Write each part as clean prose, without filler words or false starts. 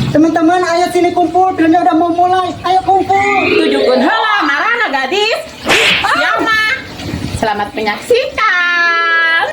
Teman-teman, ayo sini kumpul, filmnya udah mau mulai. Ayo kumpul. Tujukeun heula marana gadis. Siapa? Selamat menyaksikan.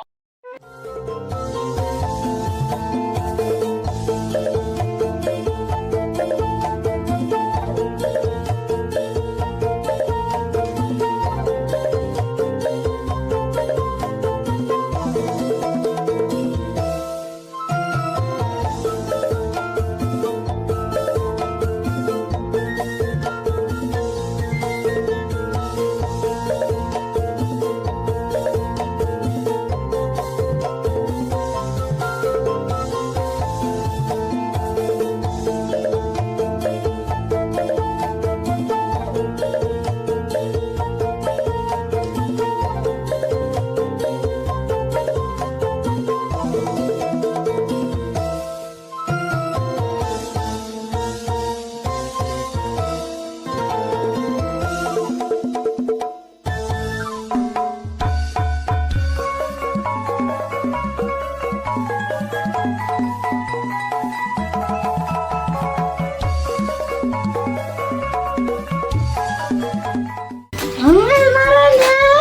Marana.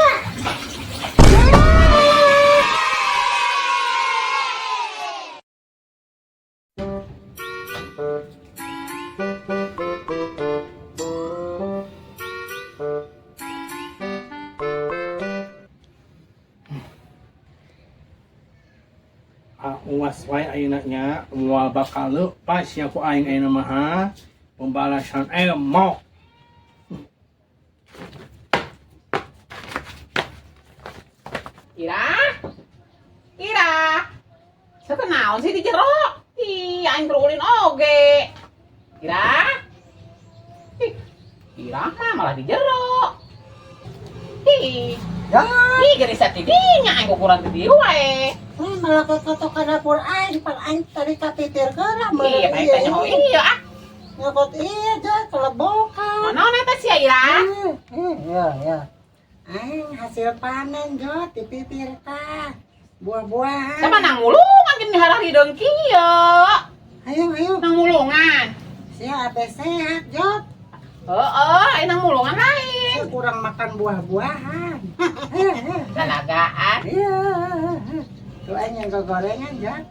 Ah, uwas wae ayeuna nya moal bakal leupas nya ku aing ayeuna mah ha. Pembalasan emok. Ira? Ira? Sok naon sih di jero? Ih, aing keur ulin oge. Ira? Ih, Ira mah malah di jero. Ih, Ya, ih geulis ti dinya aing ukuran ti dieu wae. malah ke ka dapur aing, pan aing tadi kapitir geura Iya, aing teh nyaho iya ah. Nyokot iya jat kelebokan. Naon eta sia Ira? Iya, iya. Aing hasil panen jot dipipir tah. Buah-buahan. Sama nang mulungan gini harari kieu. Ayo, ayo. Nang mulungan. Sia abe sehat jot. Heeh, aing nang mulungan lain. Sia kurang makan buah-buahan. Ayo, ayo. Lalagaan. Iya. Tuh aing yang kegorengan jot.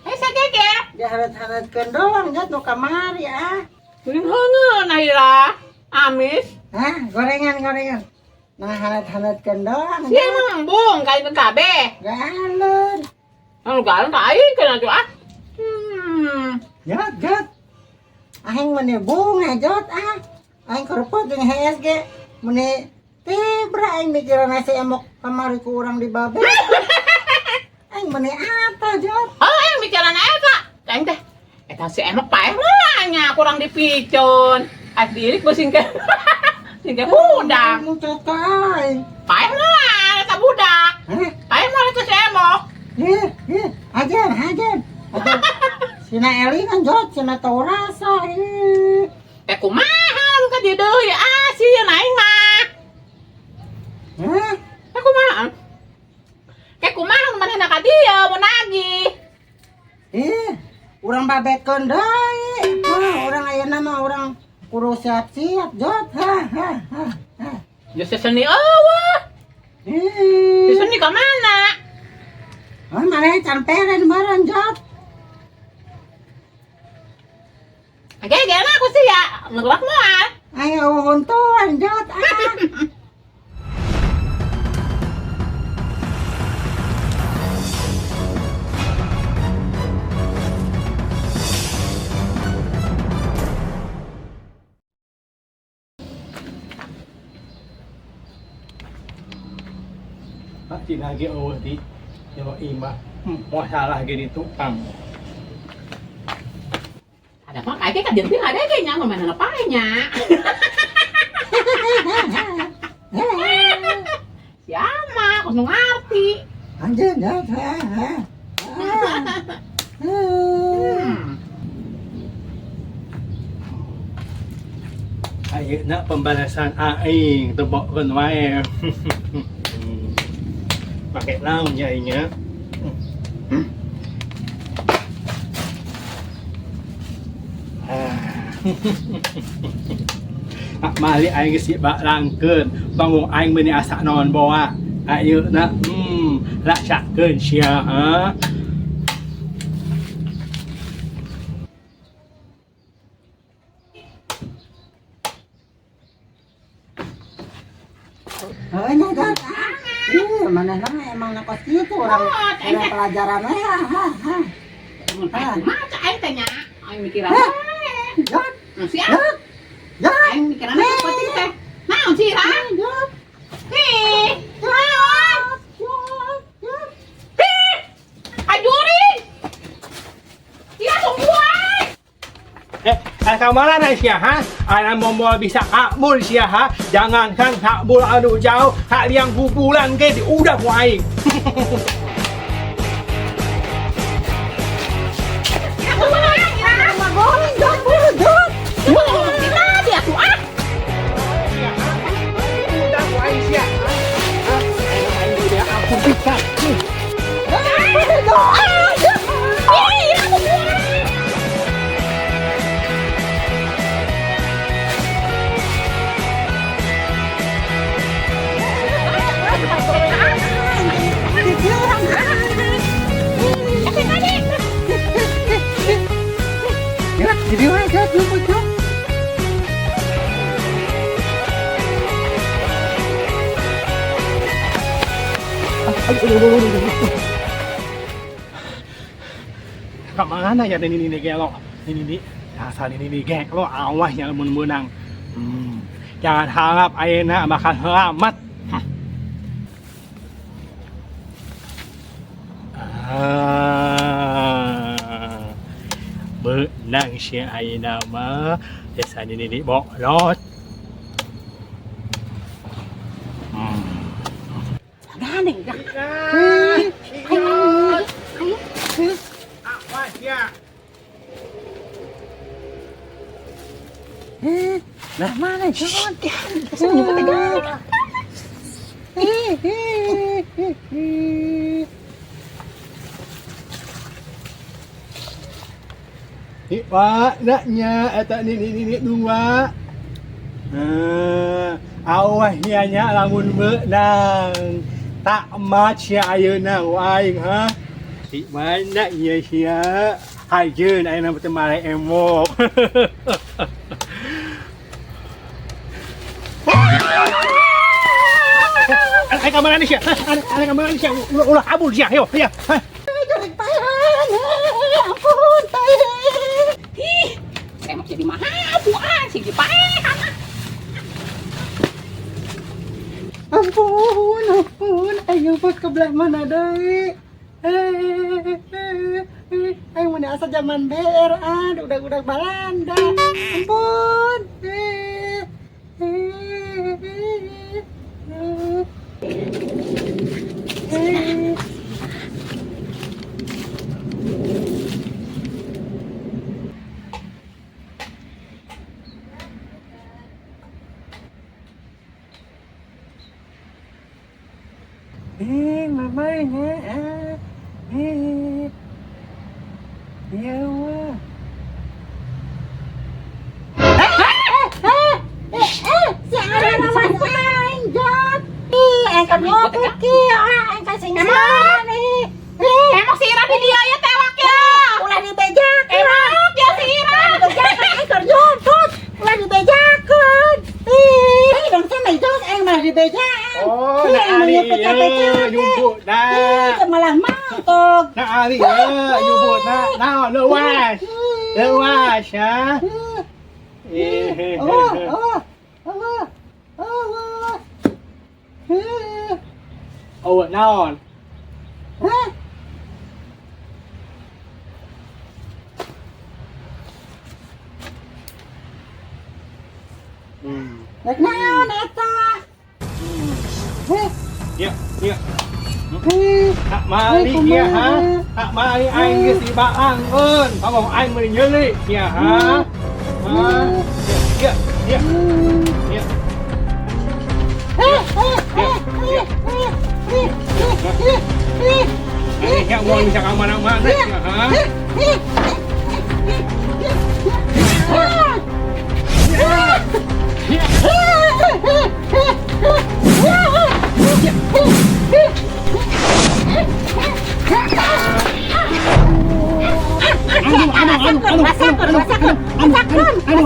Eh, sageger. Diharet-haretkeun doang jot nu kamari ah. Geuning heungeun Ira. Amis. Hah, gorengan gorengan. Nah, haret-haretkeun doang. Sia emang embung kain kabeh. Galon. Anu galon ka aing kana tuh ah. Hmm. Jot, jot. Aing meni bunga jot ah. Aing kerupuk jeung hees ge. Meni tibra aing mikiran nasi emok kamari ku urang di babe. Aing meni apa jot? Oh, aing mikiran eta. Aing teh eta si emok paeh mah nya kurang dipicun. Aing dirik beuh ke singke budak. Mu cocok aing. Paeh mah eta budak. Hah? Paeh mah eta si emok. Ih, ih, ajar, ajar. Ajar. Sina Eli kan jot, sina tau rasa. Ih. Teh kumaha lu ka dieu deui ah sieun aing mah. Hah? Teh kumaha? Teh kumaha nu manehna ka dieu mun nagih. Ih, urang babetkeun deui. Hah, urang ayeuna mah urang kudu siap-siap jot. Hah, hah, hah, hah. Ya seseni eueuh. Ih. Seseni ka mana? Oh, mana can peren meureun jot. Oke, gimana aku sih ya? Ngegelak moal. Ayo huntuan jot ah. Ah, tidak lagi eueuh di jero imah. Moal salah ge di tukang. Ada mah kayaknya kan jenting ada kayaknya ngomongin apa nya. Siapa? Aku nu ngerti. Anjir jot. Hah, hah. Ah. Hmm. Ayeuna pembalasan aing tebokkeun wae. Pake naon nya aing nya? Mali aing geus dibalangkeun. Bangung aing meuni asa naon boa. Ayeuna rasakeun sia ha. Heuh nya Jot. Ih, manehna mah emang nakos kitu urang urang pelajaran we ha ha ha. Mun paeh kumaha cak aing teh nya? Aing mikiran Hah? wae. Jot, Nah, sia. Jot. Jot. Aing mikiran teh penting teh. Naon sih, Ra? Jot. Ih, naon? Jot. Jot. Ih, ajurin. Ira tungguan. Eh, ka mana sia ha? Aing moal bisa kabur sia ha. Jangankan kabur anu jauh, ka liang kuburan ge diudah ku aing. Ira tungguan, Ira. Goreng Jot, buru Jot. Kita dia tuh ah. Sia ha? Udah ku aing sia. Ha? Aing aing udah ampun pisan. Buru Jot. Ah, Jot. Ih, Ira tungguan. Jot, jadi we Jot, jemput Jot. Ka mana ya nini nini gelo? Nini nini, dasar nini nini gelo awas ya mun meunang. Jangan harap ayeuna bakal selamat. Ah. Beunang sia ayeuna mah desa nini nini bolot. Gandeng, dah. Awas ya. Eh, lah mana Jot? Nyebut teh gandeng. Eh, eh, eh, eh. Ih, Pak, naknya eta nini nini dua. Eh, awas nya nya lamun beunang. Tak match ya ayeuna ku aing ha. Di mana nya sia? Hajeun ayeuna teh mare emok. Ayo ka mana sia? Ayo ka mana sia? Ulah ulah kabur sia. Ayo, ayo. Jurik paehan. Ampun, paehan. Ih, emok jadi mahal bu ah, sing dipaehan. Ampun, ampun. Ayo bos ke belah mana deui? Eh, eh, eh. Ayo mana asa zaman BRA, udah-udah Balanda. Ampun. Eh, eh, eh, eh. Eh. Eh, mamanya. Ah. Eh. Ya Allah. Eh, eh, eh, si Ara nama aing, Jot. Ih, aing kan ngobrol ki, ah, aing kan sing ih. Eh, Emok si Ira di dia ya tewak ya. ulah dibejakeun. Emok ya si Ira. Dibejakeun aing keur jemput. Ulah dibejakeun. Ih, dong sama Jot aing malah dibejaan. Oh, Ih, nak aing ali mah pecah-pecah. ye, nyumbut Ih, nah. malah mangkok. Nak ali ye, nyumbut nah. Nah, leuwas. Leuwas ya. Ih, Eh. Oh, oh, oh, oh, oh. Oh, naon? Hah? Rek naon eta? Heh, Ya, ya. heh. Hak mali ya ha. Hak mali aing geus dibaangkeun. Pangong aing meuni nyeuli ya ha. Ha. Ya, ya. Ya. Eh, eh, eh, eh, eh, eh, eh, eh, Eh, ya mau bisa ka mana-mana ya ha. eh, eh, eh, eh, eh.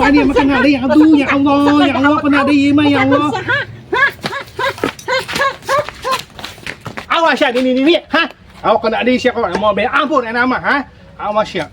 Wani makan ada ya Allah, ya Allah, ya Allah kena ada ieu mah ya Allah. Awas ya ini ini, ha? Awak kena ada siapa mau be ampun enak mah, ha? Awas ya.